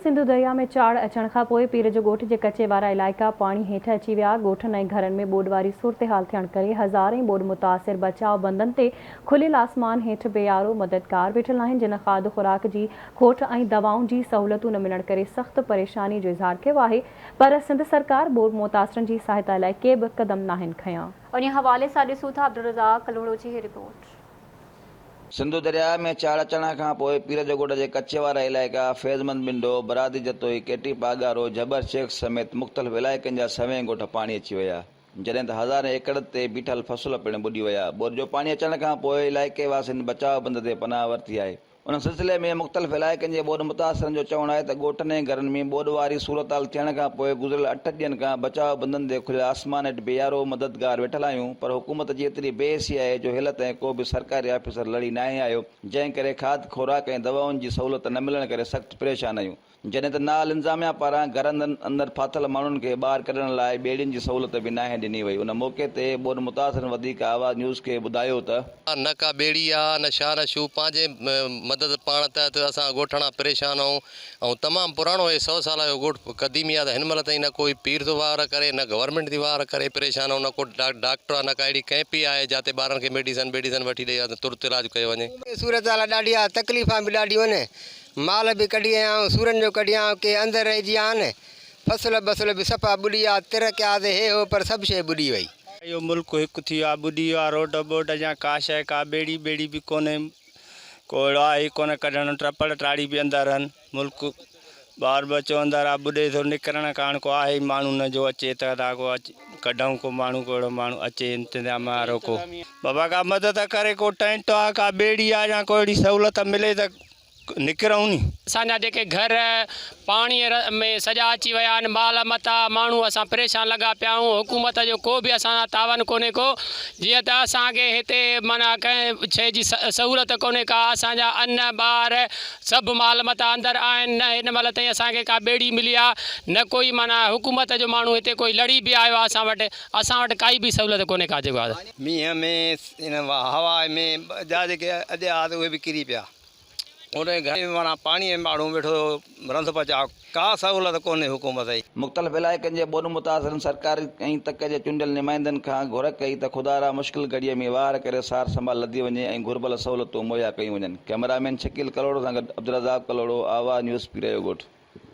سنڌو درياء ۾ چاڙهه اچڻ کان پوء پير جو ڳوٺ جي ڪچي وارا علائقا پاڻي هيٺ اچي ويا، ڳوٺن ۽ گهرن ۾ ٻوڏ واري صورتحال ٿيڻ ڪري هزارين ٻوڏ متاثر بچاء بندن تي کليل آسمان هيٺ بي يارو مددگار ويٺل آهن جن کاڌ خوراڪ جي کوٽ ۽ دوائن جي سهولتون نه ملڻ ڪري سخت پريشاني جو اظهار ڪيو آهي پر سنڌ سرڪار ٻوڏ متاثرن جي سهائتا لاء ڪي به قدم ناهن کنيا. انهي حوالي سان ڏسون ٿا عبدالرزاق ڪلهوڙو جي هي رپورٽ. سنڌو درياء ۾ چاڙهه اچڻ کان پوء پير جو ڳوٺ جي ڪچي وارا علائقا فيض مند ٻنڊو، برادي جتوئي، ڪيٽي پاڳارو، جهٻر شيخ سميت مختلف علائقن جا سوين ڳوٺ پاڻي اچي ويا، جڏهن ته هزارين ايڪڙ تي بيٺل فصل پڻ ٻڏي ويا. ٻوڏ جو پاڻي اچڻ کان پوء علائقي واسين بچاء بند تي پناهه ورتي آهي. ان سلسلي ۾ مختلف علائقن جي ٻوڏ متاثرن جو چوڻ آهي ته ڳوٺن ۽ گهرن ۾ ٻوڏ واري صورتحال ٿيڻ کان پوء گذريل اٺ ڏينهن کان بچاء بندن تي کليل آسمان هيٺ بي يارو مددگار ويٺل آهيون پر حڪومت جي ايتري بي حسي آهي جو هيل تائين ڪو به سرڪاري آفيسر لڙي ناهي آيو جنهن ڪري کاڌ خوراڪ ۽ دوائن جي سهولت نه ملڻ ڪري سخت پريشان آهيون. جڏهن ته نال انتظاميا پاران گهرن اندر ڦاٿل ماڻهن کي ٻاهر ڪڍڻ لاء ٻيڙين جي سهولت به ناهي ڏني وئي ان موقعي تي ٻوڏ متاثرن وڌيڪ آواز نيوز کي ٻڌايو ته. نه ڪا ٻيڙي آ نه شا نه شو پنهنجي مدد پاڻ تحت اسان ڳوٺاڻا پريشان آهيون ۽ تمام پراڻو هي سئو سالا جو ڳوٺ قديمي آ ته هن مهل تائين نه ڪوئي پير ٿو واهر ڪري نه گورنمينٽ ٿي واهر ڪري پريشان آهيون نه ڪو ڊاڪٽر آ نه ڪا اهڙي ڪئمپ ئي آهي جاتي ٻارن کي ميڊيسن ٻيڊيسن وٺي ڏئي ترت علاج ڪيو وڃي. صورتحال ڏاڍي آ تڪليفان به ڏاڍيون آهن مال به ڪڍي آيا آهيون، سورن جو ڪڍي آيا آهيون، ڪي اندر رهجي ويا آهن، فصل ٻسل به صفا ٻڏي ويا، تر ڪيا سي هي هو پر سڀ شيء ٻڏي وئي. اهو ملڪ هڪ ٿي ويو آهي، ٻڏي ويو آهي، روڊ ٻوڊ يا ڪا شيء ڪا ٻيڙي ٻيڙي به ڪونهي، ڪو اهڙو آهي ئي ڪونه ڪڍڻ، ٽپڙ ٽاڙي به اندر آهن، ملڪ ٻار ٻچو اندر آهي، ٻڏي ٿو، نڪرڻ ڪاڻ ڪو آهي ئي ماڻهو نه جو اچي ته ادا ڪو ڪڍئون ڪو ماڻهو ڪو اهڙو ماڻهو اچي انتظام وارو ڪو. بابا ڪا مدد ڪري ڪو ٽينٽ آهي ڪا ٻيڙي آهي يا ڪو اهڙي سهولت ملي ته نڪرون ني. اسان جا جيڪي گهر پاڻي ۾ سڄا اچي ويا آهن مال متاع ماڻهو اسان پريشان لڳا پيا آهيون حڪومت جو ڪو به اسان سان تعاون ڪونهي ڪو جيئن ته اسان کي هتي معنيٰ ڪنهن شيء جي سهولت ڪونهي ڪا اسان جا ان ٻار سڀ مال متاع اندر آهن نه هن مهل تائين اسان کي ڪا ٻيڙي ملي آهي نه ڪوئي معنيٰ حڪومت جو ماڻهو هتي ڪوئي لڙي به آيو آهي اسان وٽ اسان وٽ ڪائي به سهولت ڪونهي ڪا جيڪو آهي. مينهن ۾ هوا ۾ جا جيڪي اڏيا ها ته اهي به ڪري پيا. ان گهر ۾ معنيٰ پاڻي ۾ ماڻهو ويٺو رنڌ پچاء ڪا سهولت ڪونهي حڪومت جي. مختلف علائقن جي ٻوڏ متاثرن سرڪار ۽ تڪ جي چونڊيل نمائندن کان گهر ڪئي ته خدارا مشڪل گهڙيء ۾ واهر ڪري سار سنڀال لڌي وڃي ۽ گهربل سهولتون مهيا ڪيون وڃن. ڪئميرا مين شڪيل ڪلهوڙو سان گڏ عبدالرزاق ڪلهوڙو، آواز نيوز پيريو ڳوٺ.